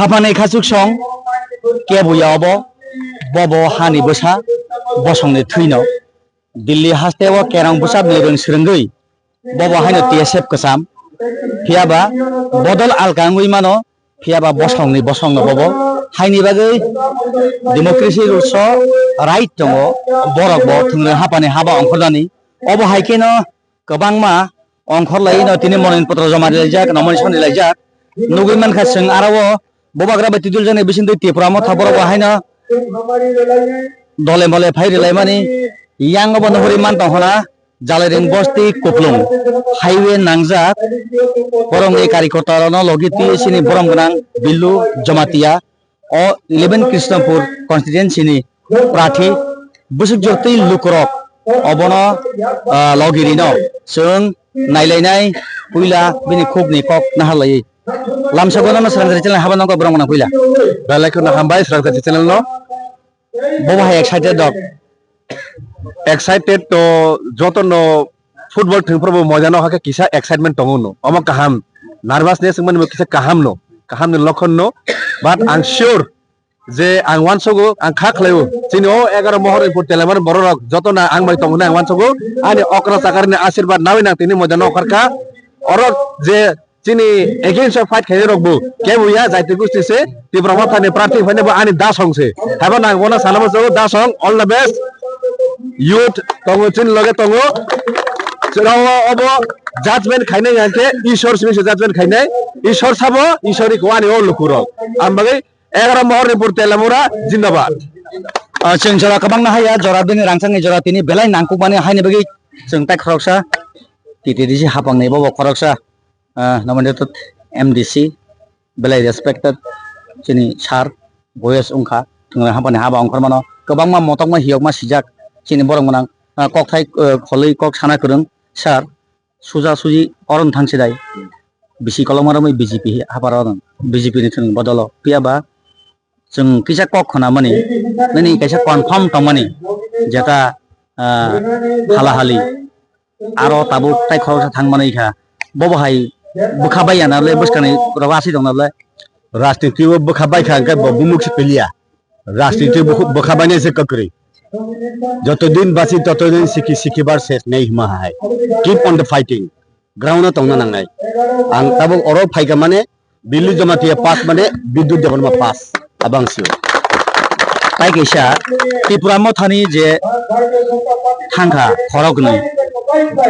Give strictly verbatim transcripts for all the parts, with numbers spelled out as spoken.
Haphani khachuk song kebuya obo, bobo hani bwsa bosongni thwino. Delhi hasteo kerong bwsapni rwng swrwngwi bobo haino T S F kwcham. Phiyaba bodol alka wngwi mano, phiyaba bosongni bosongno bobo. Haini bagwi democracy rules-o right tongo, borok bo thwngwi haphani haba ongkhornani. Obo hai kheno kwbangma ongkhor laino tini mononi potro joma rilaijak, nomination rilaijak. Nugwi mankha chwng aro bubagra bai twi duljaknai bisingtwi Tipra motha borok bo haino dole mole phai rilaimani. Yang obo nuhuri man tong hona Jalaireng bosti Kuplung highway nangjak. Borokni karikota rokno logi twi sini borom gwnang Billu Jamatia o eleven Krishnapur constituency ni prathi bwswk jotoi lukurok obono, ah, logirino chwng nailainai puila bini khukni kok naharlaiwi. Lamsao bono swrang jani channel haba nokha borok gwnang puila. Belai kheno hambai swrang jani channel no. Bobo hai excited dok. Excited to joto no football thwngphuru bo moja no hakhe kisa excitement tongo no. Omo kaham. Nervousness wngmani bo kisa kaham no. Kaham ni lokhon no. But ang sure je ang uansogo, ang kha khlaio. Chini o egaroh mohor ni pur telemar borok rok joto na ang bai tongo na ang uansogo. Ani okra chakar ni asirwad nawi nang tini moja no okharkha. Orok je chini against o fight khainai rok bo kebo ya jaiti gusti se Tipra motha ni prarthi phainai bo ani dasong se. Haibo nang bono sana bo all the best. Youth tongo chini loge tongo. Chwrawo obo judgment khainai hwnkhe Ishwar simi se judgment khainai. Ishwar sabo, Ishwar ni kwani o lukurok. Ang bagwi egaroh mohor ni pur telamura jindabad. Ah, chwng jora kwbangna haya, jora bini rangchakni jora tini belai nangkukmani haini bagwi chwng tai khoroksa T T D C hapangni bobo khoroksa, ah, nominated M D C, belai respected chini sir, boyes wngkha, thwngwi haphani haba ongkhormano kwbangma motokma hiyokma sijak chini borok gwnang, ah, kokthai, ah, kholwi kok sana kwrwng sir, suja suji oro thang sidai bisi kolokma romwi B J P haparo B J P ni thwngwi bodolo phiyaba chwng kisa kok khwnamani nini kaisa confirm tongmani jeta, ah, hala hali aro tabuk tai khoroksa thang manwi kha. Bobo hai bwkha bai ya na le bwskangni rok asi tong na le. Rajniti o bwkha bai kha hwnkhe bo bumuk se piliya. Rajniti bwkha bai nai se kwkrwi. Joto din basi toto din sikhi sikhi bar ses nei hima hai. Keep on the fighting. Ground o tongna nangnai. Ang tabuk oro phaikha mane Billu Jamatia pass mane Bidyut Debbarma pass. Abang sio. Tai kaisa Tipra mothani je thangkha khoroknwi,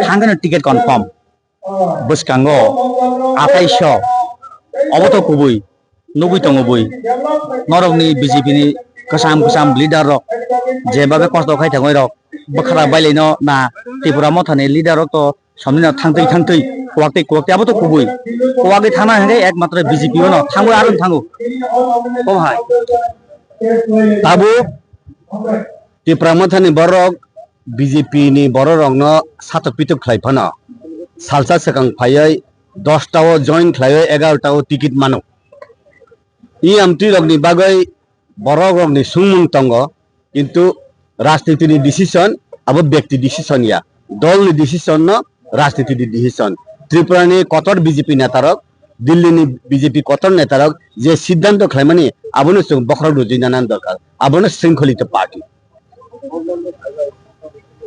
thangkhani ticket confirm. Bwskango athaiso obo to kubui nugui tongo bui. Norokni B J P ni kwcham kwcham leader rok je babe kosto khai thangwi rok bwkhara bailaino na Tipra mothani leader rok to somni no thangtwi thangtwi kuwaktwi kuwaktwi abo to kubui. Kuwagwi thangna hwnkhe ekmatro B J P o no thango aro thango. Obo hai. Tabuk Tipra mothani borok B J P ni borok rokno satok pitok khlai phano salsa swkang phaiwi dosta o join khlaiwi egaroh ta o ticket mano. I amtwi rokni bagwi borok rokni sungmung tongo, kintu rajniti ni decision abo byakti decision ya, dol ni decision no rajniti ni decision. Tripura ni kotor B J P neta rok, Delhi ni B J P kotor neta rok je siddhanto khlaimani abono chwng bokhorok rwjwi nana dorkar, abono shringkholito party.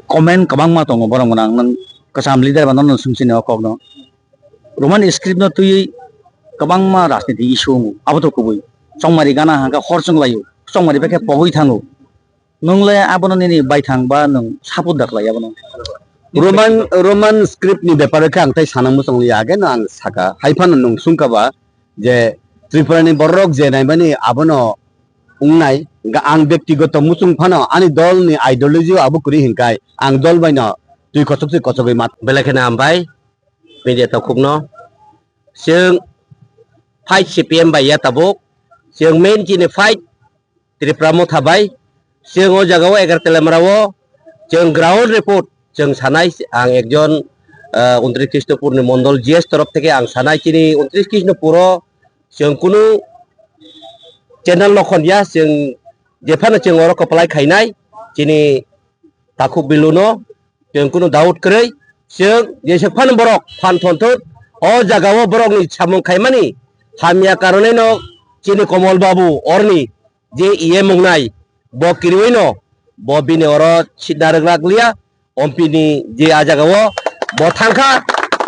Comment kwbangma tongo borok gwnang, nwng kwcham leader ba nono swngchini o kokno. Roman script no twiwi kwbangma rajniti issue wngo, abo to kubui. Chongmari gana hangkha hor chwng laio, chongmari bai khe pogwi thango. Nwng le abono nini baithang ba nwng support da khlai abono? Roman, Roman script ni beparo khe ang tai sana muchung liya, age no ang saka. Hai phano nwng sungkha ba je Tripura ni borok je naimani abono wngnai, hingkhe ang byaktigoto muchung phano ani dol ni ideology o abo kwrwi hinkhai ang dol bai no twi kochok twi kochogwi ma. Belai kheno hambai media takhukno. Chwng fight C P M bai ya tabuk, chwng main chini fight Tripura motha bai. Chwng o jaga o egaroh telemra o chwng ground report chwng sanai, ang ekjon, ah, untris Krishnapur ni mondol G S torof theke ang sanai chini untris Krishnapur o chwng kunu channel no khon ya, chwng jephano chwng oro kwplai khainai chini takhuk Billu no, chwng kunu doubt kwrwi, chwng jeswk phano borok phan thon thut, o jaga o borok ni samung khaimani hamya karonwi no chini Komol Babu orni je E M wngnai, bo kiriwi no, bo bini oro sitna rwgrak liya, ompini je a jaga o bo thangkha,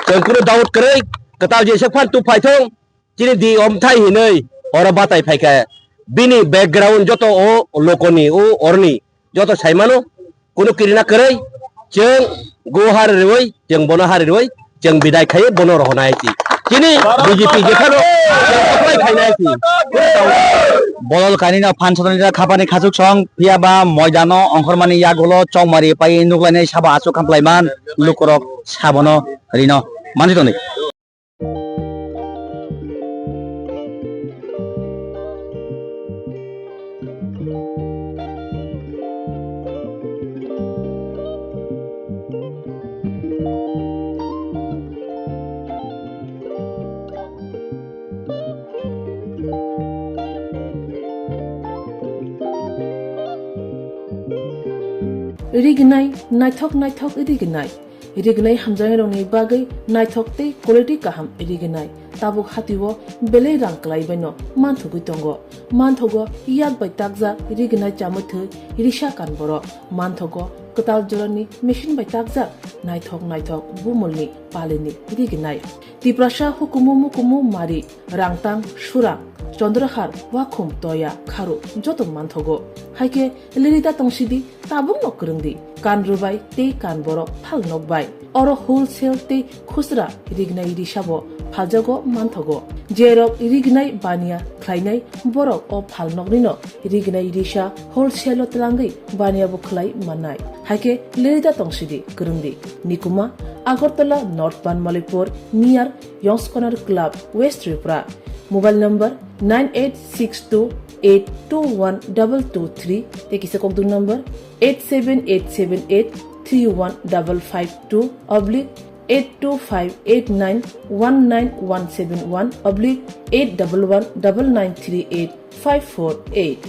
chwng kunu doubt kwrwi, kwtal jesa phan tu phaithung, chini di omthai hinwi oro batai phaikha, bini background joto o lokoni o orni joto saimano, kunu kirina kwrwi, chwng go hari rwi, chwng bono hari rwi, chwng bidai khai bono rohonai si. Chini B J P jephano apply khainai si. Bolol kainwino phan sotoni da khapani khachuk song, phiya ba moidano ongkhormani yagulo chongmari pai nuklainai sabo aswk khamplaiman lukurok sabono rino manjitoni. Rignai, naithok naithok rignai. Rignai hamjaknairokni bagwi naithok tei quality kaham rignai. Tabuk hatio belai rang kwlaibaino manthogwi tongo. Manthogo yak bai takjak rignai chamwi thwi risa kan borok. Manthogo kwtal jorani machine bai takjak naithok naithok bumulni palini rignai. Tiprasa hukumu mukumu mari, rangtang, surang, chondrahar, wakhum, toya, kharu joto manthogo. Haikhe lirita tongsidi, tabukno kwrwngdi, kan rwbai tei kan borok phal nokbai. Oro wholesale tei khusra rignai risabo phaljago manthogo. Jerok rignai baniya khlainai borok o phalnoknino rignai risa wholesale-o twlangwi baniyabo khlai mannai. Haikhe lirita tongsidi kwrwngdi. Nikuma, Agartala North Banmalipur, near Yong's Corner Club, West Tripura. Mobile number nine eight six two eight two one double two three, tei kisa kokduk number eight seven eight seven eight three one double five two oblique eight two five eight nine one nine one seven one oblique eight double one double nine three eight five four eight.